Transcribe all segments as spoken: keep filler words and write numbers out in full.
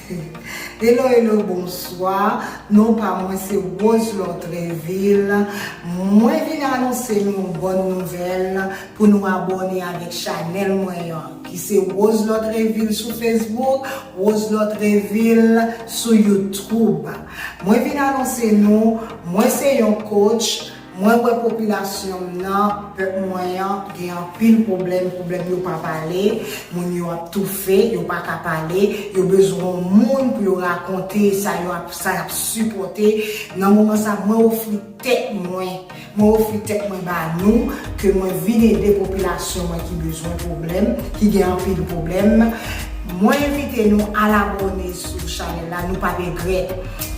Hello, hello, bonswa. Non pa mwen se Rose Lotreville. Mwen vin anonse nou yon bòn nouvèl pou nou abòne avèk chanèl mwen an, ki se Rose Lotreville sou Facebook, Rose Lotreville sou YouTube. Mwen vin anonse nou, mwen se yon coach, mwen wè popilasyon m nan, pèp mwen an, gen anpil pwoblèm, pwoblèm yo pa pale, moun yo ap toufe, yo pa ka pale, yo bezwen yon moun pou yo rakonte sa yo ap, sa y ap sipòte. Nan moman sa, mwen ofri tèt mwen, mwen ofri tèt mwen ba nou, ke mwen vin ede popilasyon mwen ki bezwen pwoblèm, ki gen anpil pwoblèm. Mwen envite nou al abòne sou chanèl la, nou pa regrèt.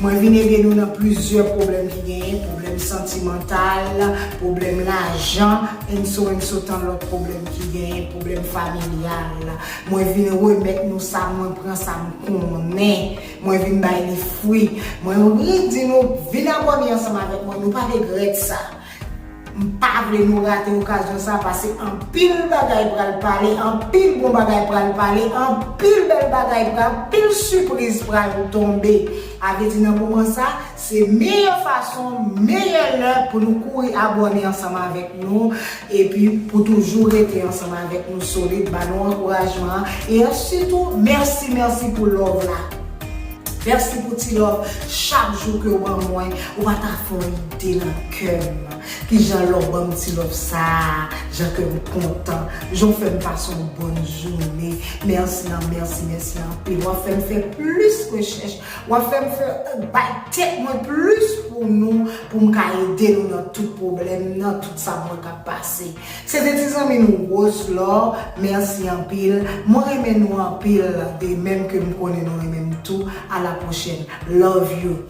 Mwen vin ede nou nan plizyè pwoblèm ki genyen, pwoblèm santimantal, pwoblèm lajan, and so, and so, tan lòt pwoblèm ki genyen, pwoblèm familyal. Mwen vin remèt nou sa, mwen pran sa m konnen. Mwen vin bay li fwi. Mwen vin di nou, vin abòne ansanm avèk mwen, nou pa regrèt sa. M pa vle nou rate okazyon sa, paske anpil bagay pral pale, anpil bon bagay pral pale, anpil bèl bagay pral, anpil sipriz pral tonbe. A vle di nan moman sa, se meyè fason, meyè lè pou nou kouri abòne ansanm avèk nou, epi pou toujou rete ansanm avèk nou solid, ba nou ankourajman an, e sitou, mèsi, mèsi pou love la. Mèsi pou ti love chak jou ke w ban mwen. Ou pa ta fè yon ide nan kè m. Kijan lè w ban m ti love sa a, jan kè m kontan, jan w fè m pase yon bòn jounen. Mèsi an, mèsi, mèsi anpil. W ap fè m fè plis rechèch. W ap fè m fè, bay tèt mwen plis pou nou, pou m ka ede nou nan tout pwoblèm, nan tout sa mwen k ap pase. Se te ti zanmi nou Rose Lò, mèsi anpil. Mwen renmen nou anpil, de menm ke m konnen nou renmen m tou. A la pwochèn. Love you.